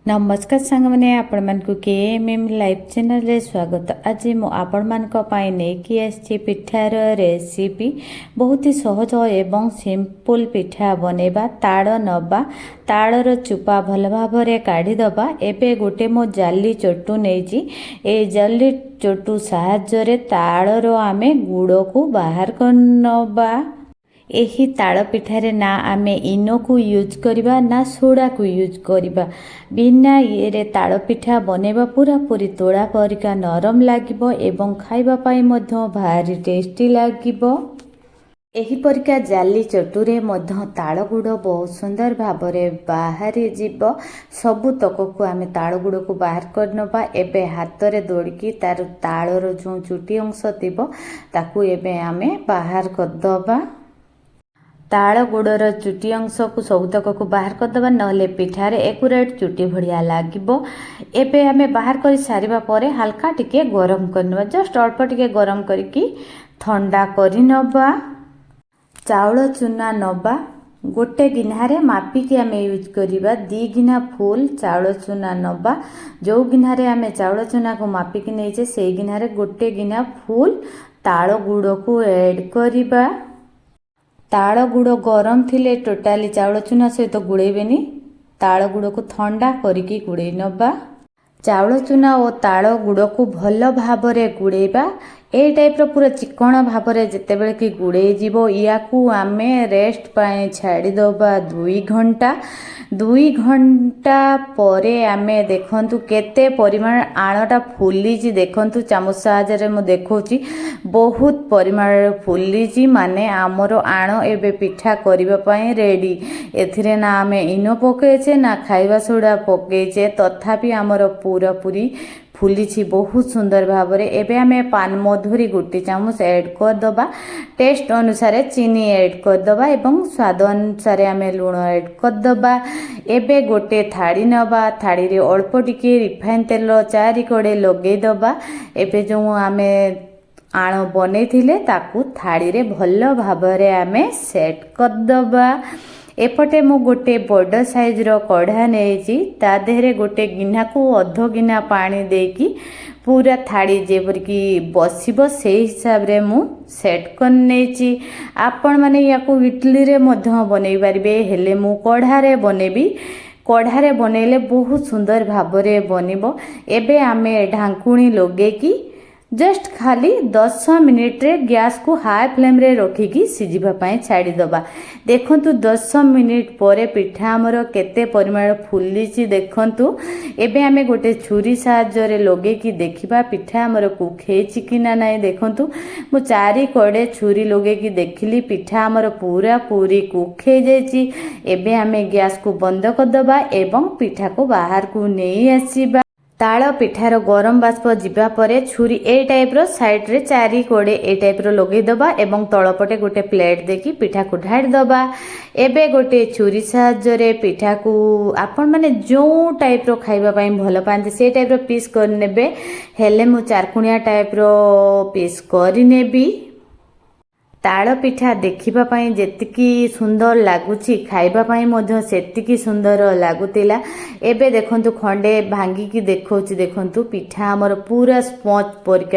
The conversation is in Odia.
ନମସ୍କାର ସାଙ୍ଗମାନେ, ଆପଣମାନଙ୍କୁ କେଏମ୍ଏମ୍ ଲାଇଭ୍ ଚ୍ୟାନେଲରେ ସ୍ୱାଗତ। ଆଜି ମୁଁ ଆପଣମାନଙ୍କ ପାଇଁ ନେଇକି ଆସିଛି ପିଠାର ରେସିପି। ବହୁତ ହି ସହଜ ଏବଂ ସିମ୍ପଲ୍ ପିଠା ବନେଇବା। ତାଳ ନେବା, ତାଳର ଚୋପା ଭଲ ଭାବରେ କାଢ଼ିଦେବା। ଏବେ ଗୋଟେ ମୁଁ ଜାଲି ଚଟୁ ନେଇଛି। ଏ ଜାଲି ଚଟୁ ସାହାଯ୍ୟରେ ତାଳର ଆମେ ଗୁଡ଼କୁ ବାହାର କରିନେବା। ଏହି ତାଳ ପିଠାରେ ନା ଆମେ ଇନୋକୁ ୟୁଜ୍ କରିବା, ନା ସୋଡ଼ାକୁ ୟୁଜ୍ କରିବା। ବିନା ଇଏରେ ତାଳ ପିଠା ବନେଇବା। ପୁରାପୁରି ତୁଳା ପରିକା ନରମ ଲାଗିବ ଏବଂ ଖାଇବା ପାଇଁ ମଧ୍ୟ ଭାରି ଟେଷ୍ଟି ଲାଗିବ। ଏହିପରିକା ଜାଲି ଚଟୁରେ ମଧ୍ୟ ତାଳ ଗୁଡ଼ ବହୁତ ସୁନ୍ଦର ଭାବରେ ବାହାରି ଯିବ। ସବୁ ତକକୁ ଆମେ ତାଳ ଗୁଡ଼କୁ ବାହାର କରିନେବା। ଏବେ ହାତରେ ଦୋଳିକି ତାର ତାଳର ଯେଉଁ ଚୁଟି ଅଂଶ ଥିବ, ତାକୁ ଏବେ ଆମେ ବାହାର କରିଦେବା। ତାଳ ଗୁଡ଼ର ଚୁଟି ଅଂଶକୁ ସବୁତକକୁ ବାହାର କରିଦେବା, ନହେଲେ ପିଠାରେ ଏକୁରେଟ୍ ଚୁଟି ଭଳିଆ ଲାଗିବ। ଏବେ ଆମେ ବାହାର କରି ସାରିବା ପରେ ହାଲକା ଟିକେ ଗରମ କରିନେବା। ଜଷ୍ଟ ଅଳ୍ପ ଟିକେ ଗରମ କରିକି ଥଣ୍ଡା କରିନେବା। ଚାଉଳ ଚୁନା ନେବା। ଗୋଟେ ଗିନାରେ ମାପିକି ଆମେ ୟୁଜ୍ କରିବା। 2 ଗିନା ଫୁଲ୍ ଚାଉଳ ଚୁନା ନେବା। ଯେଉଁ ଗିନାରେ ଆମେ ଚାଉଳ ଚୁନାକୁ ମାପିକି ନେଇଛେ, ସେଇ ଗିନାରେ ଗୋଟେ ଗିନା ଫୁଲ୍ ତାଳ ଗୁଡ଼କୁ ଏଡ଼୍ କରିବା। ତାଳ ଗୁଡ଼ ଗରମ ଥିଲେ ଟୋଟାଲି ଚାଉଳ ଚୁନା ସହିତ ଗୋଳେଇବେନି। ତାଳ ଗୁଡ଼କୁ ଥଣ୍ଡା କରିକି ଗୋଳେଇ ନେବା। ଚାଉଳ ଚୁନା ଓ ତାଳ ଗୁଡ଼କୁ ଭଲ ଭାବରେ ଗୋଳେଇବା। ଏଇ ଟାଇପ୍ର ପୁରା ଚିକଣ ଭାବରେ ଯେତେବେଳେ କି ଗୋଳେଇ ଯିବ, ୟାକୁ ଆମେ ରେଷ୍ଟ ପାଇଁ ଛାଡ଼ିଦେବା 2 ଘଣ୍ଟା। 2 ଘଣ୍ଟା ପରେ ଆମେ ଦେଖନ୍ତୁ କେତେ ପରିମାଣ ଆଣଟା ଫୁଲିଛି। ଦେଖନ୍ତୁ, ଚାମଚ ସାହାଯ୍ୟରେ ମୁଁ ଦେଖାଉଛି, ବହୁତ ପରିମାଣରେ ଫୁଲିଛି। ମାନେ ଆମର ଆଣ ଏବେ ପିଠା କରିବା ପାଇଁ ରେଡ଼ି। ଏଥିରେ ନା ଆମେ ଇନୋ ପକାଇଛେ, ନା ଖାଇବା ସୋଡ଼ା ପକାଇଛେ, ତଥାପି ଆମର ପୁରାପୁରି ଫୁଲିଛି ବହୁତ ସୁନ୍ଦର ଭାବରେ। ଏବେ ଆମେ ପାନମଧୁରୀ ଗୋଟେ ଚାମଚ ଆଡ଼୍ କରିଦେବା। ଟେଷ୍ଟ ଅନୁସାରେ ଚିନି ଆଡ଼୍ କରିଦେବା ଏବଂ ସ୍ୱାଦ ଅନୁସାରେ ଆମେ ଲୁଣ ଆଡ଼୍ କରିଦେବା। ଏବେ ଗୋଟେ ଥାଳି ନେବା। ଥାଳିରେ ଅଳ୍ପ ଟିକେ ରିଫାଇନ୍ ତେଲ ଚାରି କଡ଼େ ଲଗେଇଦେବା। ଏବେ ଯେଉଁ ଆମେ ଆଣ ବନେଇଥିଲେ, ତାକୁ ଥାଳିରେ ଭଲ ଭାବରେ ଆମେ ସେଟ୍ କରିଦେବା। ଏପଟେ ମୁଁ ଗୋଟେ ବଡ଼ ସାଇଜ୍ର କଢ଼ା ନେଇଛି। ତା ଦେହରେ ଗୋଟେ ଗିନାକୁ ଅଧ ଗିନା ପାଣି ଦେଇକି ପୁରା ଥାଳି ଯେପରିକି ବସିବ, ସେଇ ହିସାବରେ ମୁଁ ସେଟ୍ କରିନେଇଛି। ଆପଣମାନେ ୟାକୁ ଇଟଲିରେ ମଧ୍ୟ ବନେଇ ପାରିବେ, ହେଲେ ମୁଁ କଢ଼ାରେ ବନେଇବି। କଢ଼ାରେ ବନେଇଲେ ବହୁତ ସୁନ୍ଦର ଭାବରେ ବନିବ। ଏବେ ଆମେ ଢାଙ୍କୁଣୀ ଲଗେଇକି ଜଷ୍ଟ ଖାଲି 10 ମିନିଟ୍ରେ ଗ୍ୟାସ୍କୁ ହାଇ ଫ୍ଲେମ୍ରେ ରଖିକି ସିଝିବା ପାଇଁ ଛାଡ଼ିଦେବା। ଦେଖନ୍ତୁ, 10 ମିନିଟ୍ ପରେ ପିଠା ଆମର କେତେ ପରିମାଣ ଫୁଲିଛି ଦେଖନ୍ତୁ। ଏବେ ଆମେ ଗୋଟେ ଛୁରୀ ସାହାଯ୍ୟରେ ଲଗେଇକି ଦେଖିବା, ପିଠା ଆମର କୁକ୍ ହେଇଛି କି ନା ନାହିଁ। ଦେଖନ୍ତୁ, ମୁଁ ଚାରି କଡ଼େ ଛୁରୀ ଲଗେଇକି ଦେଖିଲି, ପିଠା ଆମର ପୁରା ପୁରି କୁକ୍ ହେଇଯାଇଛି। ଏବେ ଆମେ ଗ୍ୟାସ୍କୁ ବନ୍ଦ କରିଦେବା ଏବଂ ପିଠାକୁ ବାହାରକୁ ନେଇ ଆସିବା। ତାଳ ପିଠାର ଗରମ ବାଷ୍ପ ଯିବା ପରେ ଛୁରୀ ଏଇ ଟାଇପ୍ର ସାଇଡ଼୍ରେ ଚାରି କଡ଼େ ଏଇ ଟାଇପ୍ର ଲଗେଇଦେବା ଏବଂ ତଳପଟେ ଗୋଟେ ପ୍ଲେଟ୍ ଦେଇକି ପିଠାକୁ ଢାଳିଦେବା। ଏବେ ଗୋଟେ ଛୁରୀ ସାହାଯ୍ୟରେ ପିଠାକୁ ଆପଣମାନେ ଯେଉଁ ଟାଇପ୍ର ଖାଇବା ପାଇଁ ଭଲ ପାଆନ୍ତି, ସେଇ ଟାଇପ୍ର ପିସ୍ କରିନେବେ। ହେଲେ ମୁଁ ଚାରକୁଣିଆ ଟାଇପ୍ର ପିସ୍ କରିନେବି। ତାଳ ପିଠା ଦେଖିବା ପାଇଁ ଯେତିକି ସୁନ୍ଦର ଲାଗୁଛି, ଖାଇବା ପାଇଁ ମଧ୍ୟ ସେତିକି ସୁନ୍ଦର ଲାଗୁଥିଲା। ଏବେ ଦେଖନ୍ତୁ, ଖଣ୍ଡେ ଭାଙ୍ଗିକି ଦେଖାଉଛି। ଦେଖନ୍ତୁ, ପିଠା ଆମର ପୁରା ସ୍ପଞ୍ଜ ପରିକା।